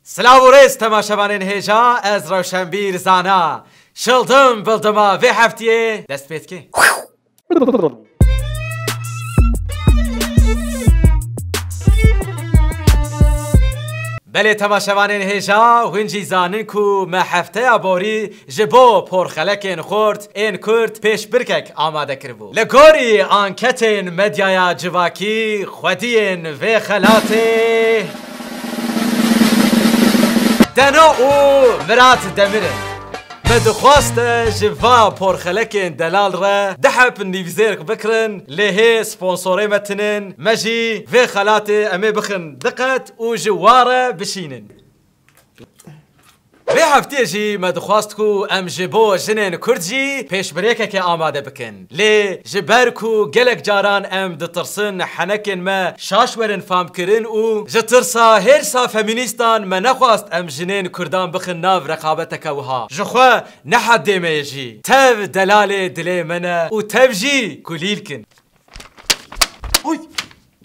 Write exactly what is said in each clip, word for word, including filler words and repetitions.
Silav û rêz temaşevanên hêja, ez Rewşenbîr Zana. Şildim bildima vê heftiyê dest pê dike. Belê temaşevanên hêja, hûn jî zanin ku me hefteya borî ji bo porxelekên xurt ên Kurd pêşbirkek amade kiribû. Li gorî anketên medyaya civakî, xwediyên vê xelatê Deno û Mirat Demir in. Me dixwast ji va porxelekên delal re du heb nîvzêrk bikirin, lê hê sponsorê me tinin, me jî vê xelatê em ê bixin diqet û ji wa re bişînin. Vê heftiyê jî me dixwast ku em ji bo jinên Kurd jî pêşbirêkekê amade bikin. Lê ji ber ku gelek caran em ditirsin henekên me şaş werin famkirin û ji tirsa hêrsa femînîstan me nexwast em jinên Kurdan bixin nav reqabeteke wiha. Ji xwe ne heddê me ye jî. Tev delalê dilê me ne û tev jî kulîlk in. Oy!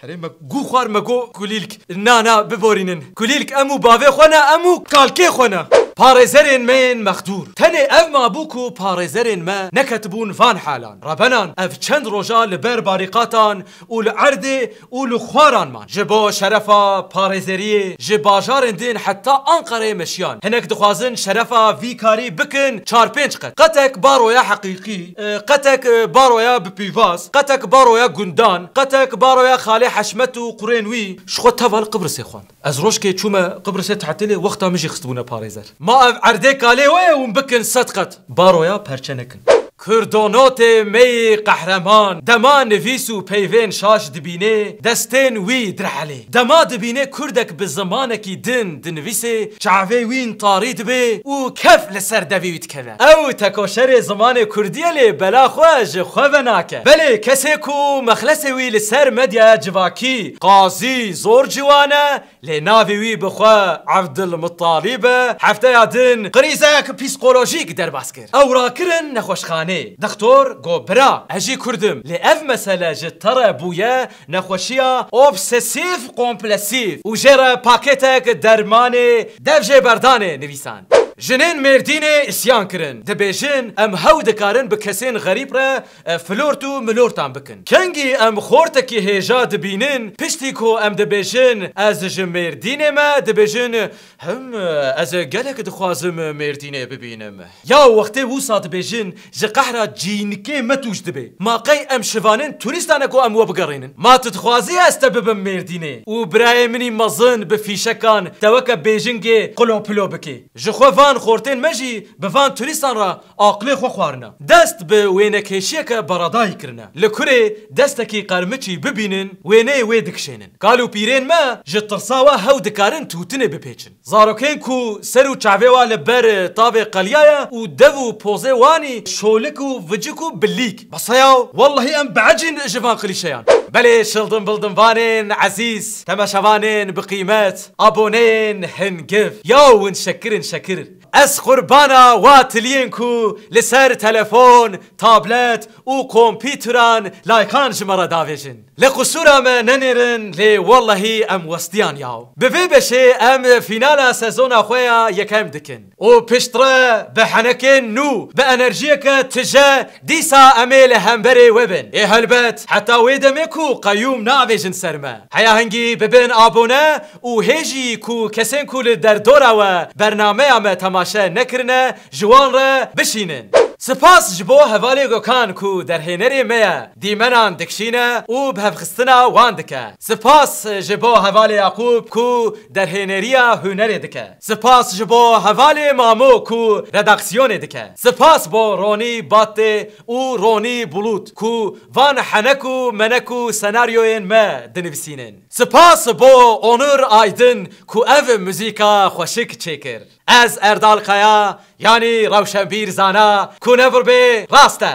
Herê me gû xwar me got kulîlk. Na, na, biborînin. Kulîlk em û bavê xwe ne, em û kalkê xwe ne. Parêzerên me yên mexdûr. Tenê ev mabû ku parêzerên me neketibûn van halan. Rebenan ev çend roja li ber barîqatan û li erdê û li xwaran man. Ji bo şerefa parêzeriyê ji bajarên din heta Anqereyê meşiyan. Hinek dixwazin şerefa vî karî bikin çar pênc qet. Qetek baroya heqîqî, e, qetek, e, baroya bi pîvaz, qetek baroya gundan, qetek baroya Xalê Heşmet û qurên wî. Ji xwe teva li Qibrisê xwend. Ez rojkê çûme Qibrisê tetilê, wexta min jî xistibûne parêzer. Ma ev erdê kalê we ye hûn bikin sed qet. Baroya perçe nekin. Kurdonotê me yî qehreman, dema nivîs û peyvên şaş dibînê, destên wî direhelê. Dema dibînê kurdek bi zimanekî din dinivîsê, çavê wî ntarî dibe û kef li ser devê wî dikeve. Ew tekoşerê zimanê kurdî ye lê bela xwe ji xwe venake. Belê kesê ku mexlesê wî li ser medyaya civakî qazî zor ciwan e, lê navê wî bi xwe Evdilmitalîb e, hefteya din krîzek psîkolojîk derbas kir. Ew rakirin nexweşxanê. Dextor got, bira, ez jî Kurd im, lê ev mesele ji te re bûye nexweşiya obsesîf-komplesîf û jê re pakêtek dermanê devjêberdanê nivîsand. Jinên Mêrdînê îsyan kirin. Dibêjin, em hew dikarin bi kesên xerîb re e, flort û milortan bikin. Kengî em xortekî hêja dibînin, piştî ku em dibêjin, ez ji Mêrdînê me, dibêjin, him, ez gelek dixwazim Mêrdînê bibînim. Ya wextê wisa dibêjin, ji qehra cînikê me tûş dibe. Ma qey em şivanin turîstan e ku em we bigerînin? Ma tu dixwazî ez te bibim Mêrdînê û birayê min î mezin bi fîşekan te weke bêjingê qilo pilo bikê? Ji xwe van xortên me jî bi van turîstan re aqilê xwe xwarine. Dest bi wênekêşiyeke beradayî kirine. Li kurê destekî qermiçî bibînin, wêneyê wê dikişênin. Kal û pîrên me ji tirsa we hew dikarin tûtinê bipêçin. Zarokên ku ser û çavê we li ber tavê qeliya ye û dev û pozê wanî şolik û vicik û bilîk. Beseya, wellehî em biecîn ji van klîşeyan. Belê şildin bildinvanên ezîz, temaşevanên bi qîmet, aboneyên hingiv. Ya win şekirin şekir. Ez qurbana wa tiliyên ku li ser telefon, tablet û kompîteran laykan ji me re davêjin. Li qisûra me nenêrin, lê wellehî em westiyan yaw. Bi vê beşê em fînala sezona xwe ya yekem dikin. Û piştre bi henekên nû, bi enerjiyeke tije, dîsa em ê li hemberê we bin. Ê helbet, heta wê demê ku qeyûm navêjin ser me. Heya hingî bibin abone û hê jî ku kesên ku li derdora we bernameya me temaşe nekirine, ji wan re bişînin. Spas ji bo hevalê Gökhan ku derhênerê me ye, dîmenan dikişîne û bi hevxistina wan dike. Spas ji bo hevalê Yaqûb ku derhêneriya hunerê dike. Spas ji bo hevalê Mamo ku redaksiyonê dike. Spas bo Ronî Battê û Ronî Bulut ku van henek û menek û senaryoyên me dinivîsînin. Spas bo Onur Aydin ku ev muzîka xweşik çêkir. Ez Erdal Kaya, yanî Rewşenbîr Zana, ku nevir bê rast e.